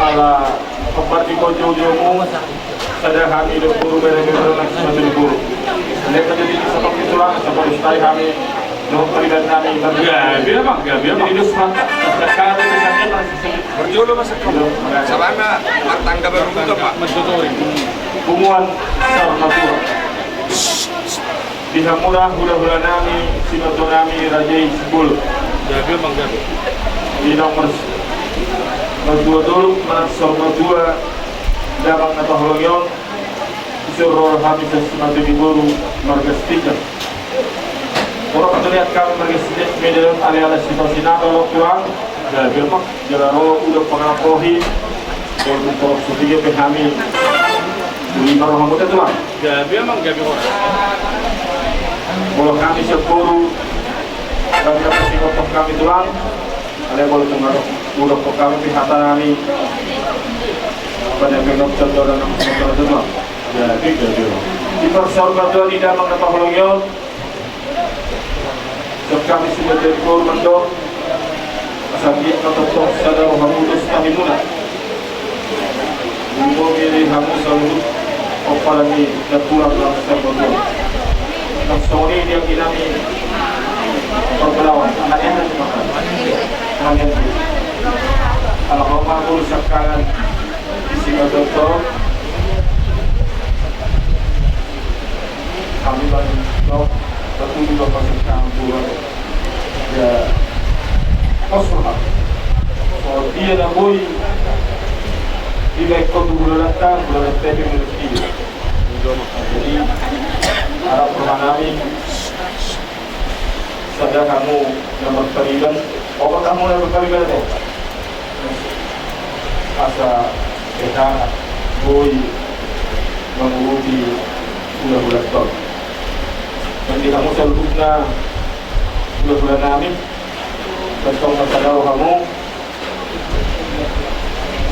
Ala hombar di kojojongmu, sada hami dohot boru, bere ni boru, nang sumatu ni boru. Lek jadi di sotong di tulang, saboru stai hami dohot pariban nami. Gabe, Bang, gabe, Bang. Jadi dos mata. Sekarang itu saja, Bang. Berjolo masa kau. Sabana martangga baru buka, Pak. Punguan Sarmatua. Di hamuna hulahula nami, simatua nami, raja i Sipul. Gabe, Bang, gabe. Di nomor matua dolok, manang Sarmatua, damang na paholongi on. Isur ro hami sasintongna di boru marga Sitinjak. Olo, patuliat hami marga Sitinjak, media on, ale-ale situasi na tolong tulang. Gabe, Bang. Jala ro uda pangapohi. Walaupun tolong sutiga pe hami. Uli ma rohamu te, tulang. Gabe, Bang, gabe, Bang. Olo, hami sian boru. Kami dapat singkop hami, tulang. Ale, walaupun uda hami pe hata nami. Pada pengop contoh dan nama sementara, tulang. Gabe, gabe, Bang. Di persaurbatuan ni damang na paholongi on. Sian hami sibahen boru mandok, asa anggiat ma tongtong sada roha, ulos tahi muna. Umboto ni hamu saluhut pomparan ni natulang na saluhut. Nang songon i di anggi nami Parbalawan, angka ni angka ni angka ni. Ala ho ma boru siangkangan. Isi ma tongtong. Hami bani dok, batu di dok masuk campur. Ya, kosong lah. So, dia na boi. Di baik kau tu bulan datang, bulan datang itu rezeki. Jadi, harap roha nami. Sada hamu na marpariban, opat hamu na marpariban, asa hita boi mangurupi hulahula on. Nang di hamu saluhutna hulahula nami, tongtong na sada roha hamu.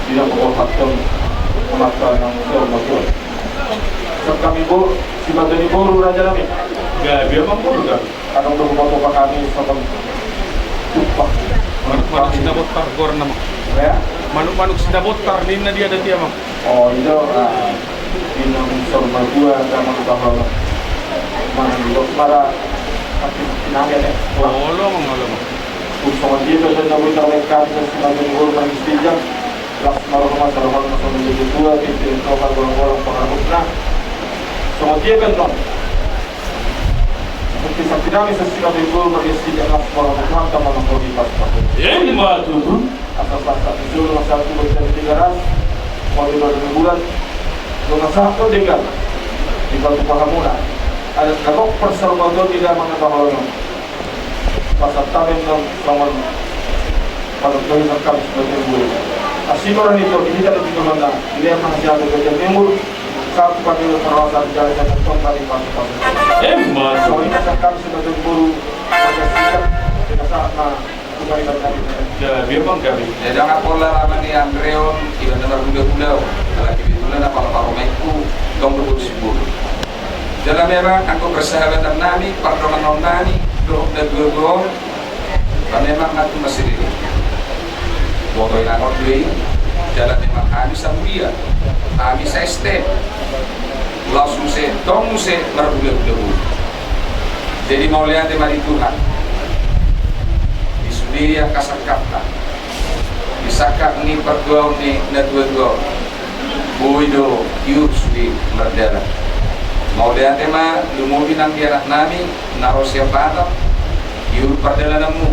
Di na pompathon amanta nang sor matua. Sian hami boru, simatua ni boru, raja nami. Gabe, Amang boru, gabe. Adong do hupaboa hami songon tumpah. Manuk-manuk Sinabotar goarna, Amang. Ya? Manuk-manuk Sinabotar ninna di adat i, Amang. Oh, i do, ah, ninna sor matua, damang na paholongi on. Manang di dos mara, hati-hati nami, ya. Olo, Amang, olo, Amang. Songon dia pe na boi tarbaen hami, simatua ni boru marga Sitinjak. Las ma roha, masa roha, masa roha, masa roha, masa roha, masa roha. Songon dia pe annon. Seperti sakti nami, sasi nami boru marga Sitinjak, las ma roha, masa roha, masa roha. Ima tutu. Asa sasa di jolo masa tu berjalan tiga ras. Mau di baru bulan. Dongan sahat tu denggan. Di batu pahamuna. Adat na gok persaurbatuon di damang na paholongi on. Pasahat hami annon songon panuturi sian hami sibahen boru. Asi ma roha ni Tuhan, di hita di tingki on na dilehon ma hasiangan, gabe gabe umur, sahat tu pangkirim parhorasan, jala jala tong tadi pasu-pasu. Ima tutu. Songon i ma sian hami sibahen boru, gabe siap, gabe sahat ma tu pariban nami. Gabe, Amang, gabe. Ya, ndang pola lama ni Andre on, iba na marhulahula on, apalagi betulan na pala parumaenku, tong do boru Sipul. Jala memang anggo persahabatan nami, pardonganon nami dohot na dua-dua on, memang na tu masiriri. Boto inangon do i, jala memang hami sahuria, hami sa-S T M. Laos muse, tong muse marhulahula boru. Jadi mauliate ma di Tuhan. Di sude angka sangkapta, di sangkap ni partuaon ni natuatua on, boi do iur sude mardalan. Mauliate ma lumobi nang di anaknami na ro sian Batam, iur pardalananmu.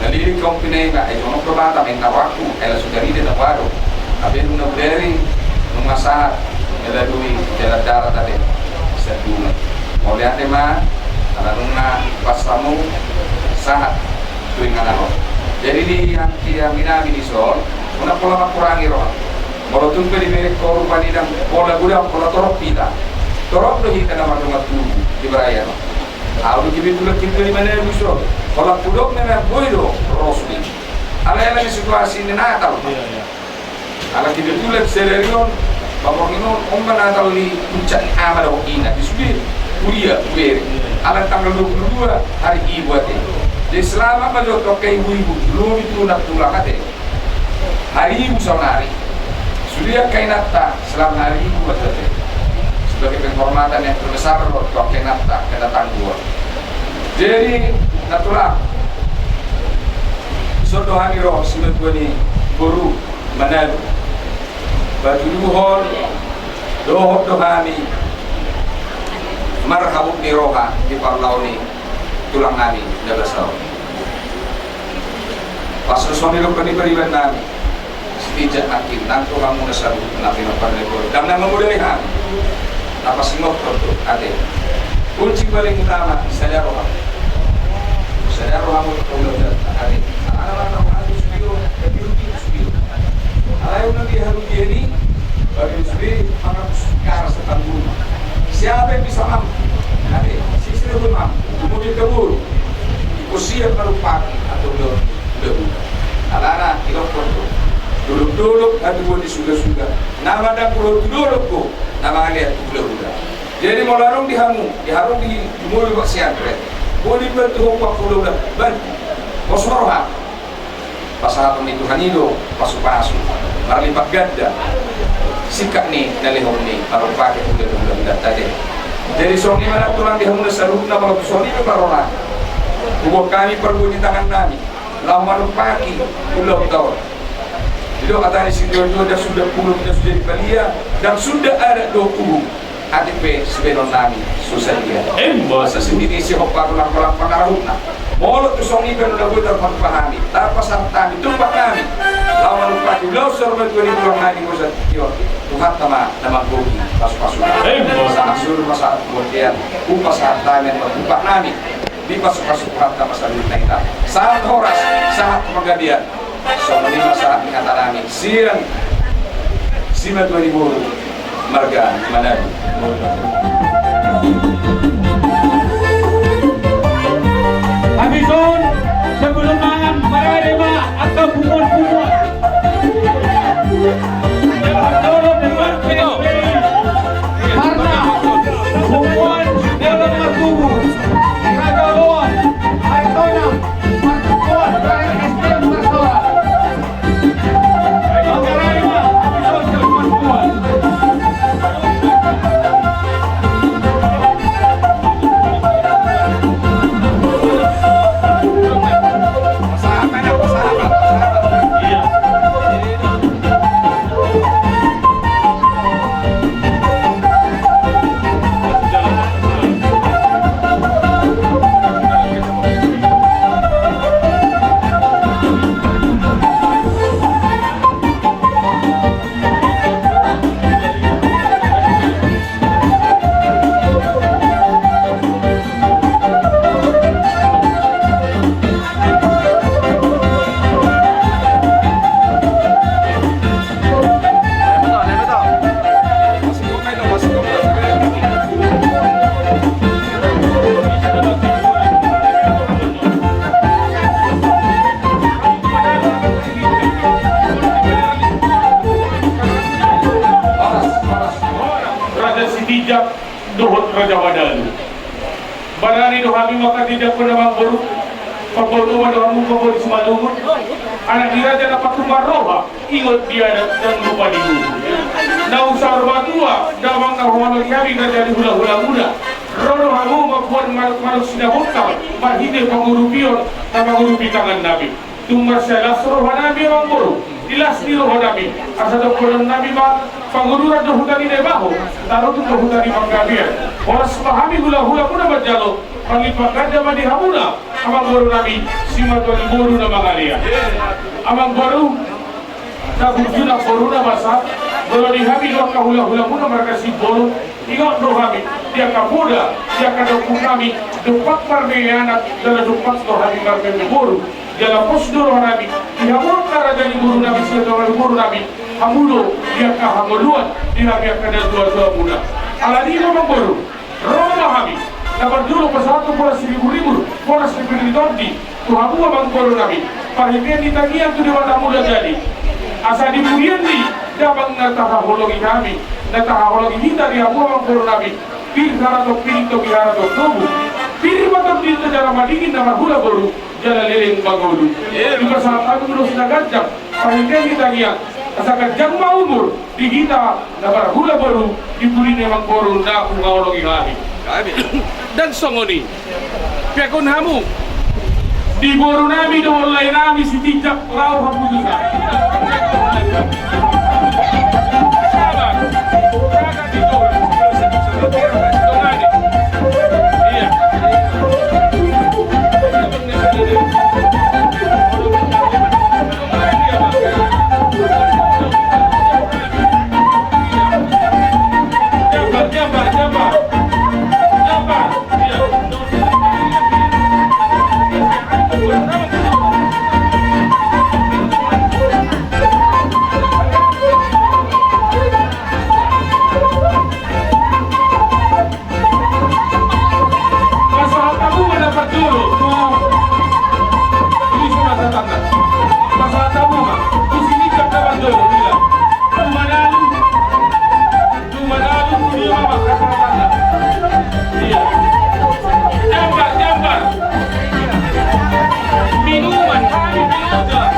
Na lilik on pinaima, ai jonok do Batam, ai na rohangku, ai laos hutarida na huadong. Hape dung na hudari, nunga sahat melalui jalan darat ate, sian Dumai. Mauliate ma, ala nunga pas hamu sahat tu inganan on. Jadi di angka, di angka inanami dison, unang pola mangkurangi roha. Molo tung pe dibereng ho rupani ndang pola godang, pola torop hita. Torop do hita na mardongan tubu di barayan on. Ahu do kebetulan ketua i, mana bisa. Holan hudok memang boi do ro sude. Alai ala ni situasi ni Natal. Iya, iya. Ala kebetulan sadari on, paborngin on, on ma Natal di puncak ni ama dohot ina. Di sude huria, hubereng. Iya, iya. Ala tanggal dua puluh dua hari Ibu ate. Jadi selamat ma jo tu angka ibu-ibu, lobi tu nantulang ate. Hari Ibu saonari. Sude angka inanta, selamat Hari Ibu ma jo ate. Sebagai penghormatan yang terbesar do tu angka inanta, kedatangan gua. Jadi, nantulang, dison do hami ro simatua ni boru Manado. Patuduhon dohot do hami marhabot ni roha di parlao ni tulang nami na basa on. Pas songon i do paniba-niba nami. Sitijak nangkin, nang tu hamu na saluhutna pinompar ni boru. Ndang na mamodai hami. Na pasingothon do ate. Kunci paling utama, sada roha. Sada roha ma tu hulahulanta ate. Ala na roha tu sude on, gabe rugi tu sude on. Alai unang diharugian i, baru sude manghapus garas tanggul. Siapa yang bisa mampu? Ate, sisir pun mampu. Kemudian kabur. Iko siap marumpaki atau belum? Alana, idokkon do. Dolok-dolok, hatubuan ni suga-suga. Na mandang tu dolok do, na mangalean tu hulahula. Jadi, molo adong di hamu, di hamu di, di molo bak siantre. Boi dibantu ho, pahulahula, bantu. Pos ma roha. Pasahaton ni Tuhan i do, pasu-pasu. Marlipat ganda. Singkat ni, na lehon ni, marumpaki hulahula tadi. Jadi, songon i ma nantulang di hamu na saluhutna, molo tu songon i ma parroha. Huboan hami parbue ni tangan nami. Laho manumpaki ulaonta on. Didok hata ni situatua, ndang suda pulung, ndang suda di palia, ndang suda adat dohot uhum. Atik pe sibahenon nami so sadia. Emma tutu. Asa sititi sihompa tulang-tulang pangarahutna. Molo tu songon i pe na boi tarpatupa hami, tarpasahat hami, tumpak nami. Laho manumpaki ulaon saur matua ni tulang nami, bosan tion. Tuhanta ma na manggohi pasu-pasuna. Emma tutu. Sahat solu ma sahat bontean, hupasahat hami ma tumpak nami. Dipasu-pasu Tuhanta ma saluhutna hita. Sahat horas, sahat panggabean. Songon i ma sahat ni hata nami sian simatua ni boru marga Manado. Habis on, sebelum mangan, marade ma angka punguan-punguan. Jolo punguan P S B I. Karna punguan dalam martubu. Raja Loan, Hartonang, martubuan dari S D M Marsoa. Manggarai ma, habis on jolo punguan. Raja Sitinjak dohot Raja Madalu. Barani do hami manghatindanghon amangboru, pambahen ma do hamu pambahen simalungun, anak ni raja na patumar roha, ingot di adat dan lupa di guru. Naung saur matua damang na huhaholongi hami na jadi hulahulamuna. Ro do hamu mamboan manuk-manuk sinabottar marhite pangurupion na mangurupi tangannami. Tung mansai las rohanami amangboru, di las ni rohanami, asa dohononnami ma, pangururan do huta ni Naibaho, tarutut do huta ni Panggabean. Horas ma hami hulahulamuna manjalo, marlipat ganda ma di hamuna, amangborunami, simatua ni boru na mangalean. Amangboru, na burju nang boruna basa, molo di hami do angka hulahulamuna marga Simbolon, ingot do hami, di angka poda, di angka daomputnami, dompak marnini anak, jala dompak do hami marnini boru, jala pos do rohanami, di hamu angka raja ni borunami, sian raja ni borunami, hamu do, di angka hangoluan, di hami angka natuatuamuna. Alani i ma amangboru, ro ma hami, na parjolo pasahathon boras siriburibu, boras siriburibu tondi, tu hamu amangborunami, parhitean ni tangiang tu Debata Mulajadi. Asa di pudian ni damang na tahaholongi hami, na tahaholongi hita di hamu amangborunami, pir harato piring topi harato tobu, pir ma tondi tu jala madingin na marhula boru, jala leleng mangolu. Dipasahat hami ulos na ganjang, parhitean ni tangiang, asa ganjang ma umur di hita na marhula boru, di pudi ni amangboru na huhaholongi hami. Ndang songon i, peakon hamu, di borunami dohot laenami Sitinjak, laho hamu tu sa. Pasahat hamu ma na parjolo tu, tu ise ma sahatna. Pasahat hamu ma tu Sitinjak na parjolo, bilang. Tu Manalu. Tu Manalu, tu dia ma pasahatanna. Iya. Jambar, jambar. Minuman, hami minuman.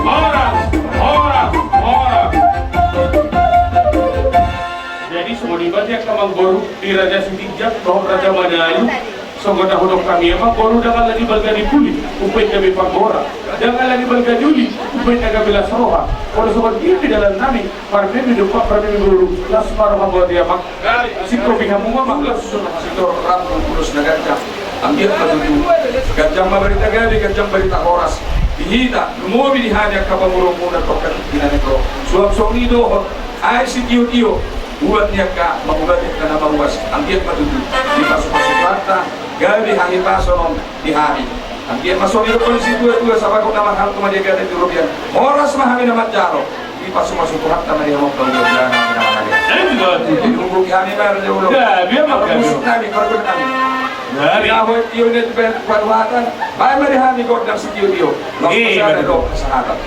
Horas, horas, horas. Jadi songon i ma di angka amangboru, di Raja Sitinjak dohot Raja Manalu. Songon na hudok hami amangboru, ndang ala ni balga ni puli umbahen gabe panggora, ndang ala ni balga ni uli umbahen na gabe las roha. Molo songon i pe dalannami, marmeme dompak marmeme boru, las ma roha buat i amang. Singkopi hamu ma amang. Ulos, singkop rambu ulos na ganjang. Anggiat ma tutu ganjang ma barita gabe, ganjang barita horas di hita, lumobi di hami angka pamoruonmuna tongka tingki na naeng ro. Suang songon i dohot aek sitiotio, ubat ni angka mangubati angka na mauas. Anggiat ma tutu dipasupasu Tuhanta gabe hahipason on di hami. Anggiat ma songon i dohonon ni situatua, sabagot na marhalto ma di agatan di robean, horas ma hami na manjalo. Dipasupasu Tuhanta ma di hamu angka ulaon na mangalean. Emma tutu. Jadi huboto hami ma raja ulo. Gabe ma gabe. Parmusuknami, pargulnami. Gabe. Ia ho tio ni tu panuhatan, baen ma di hami gondang sitiotio. Laos pasahat do pasahaton.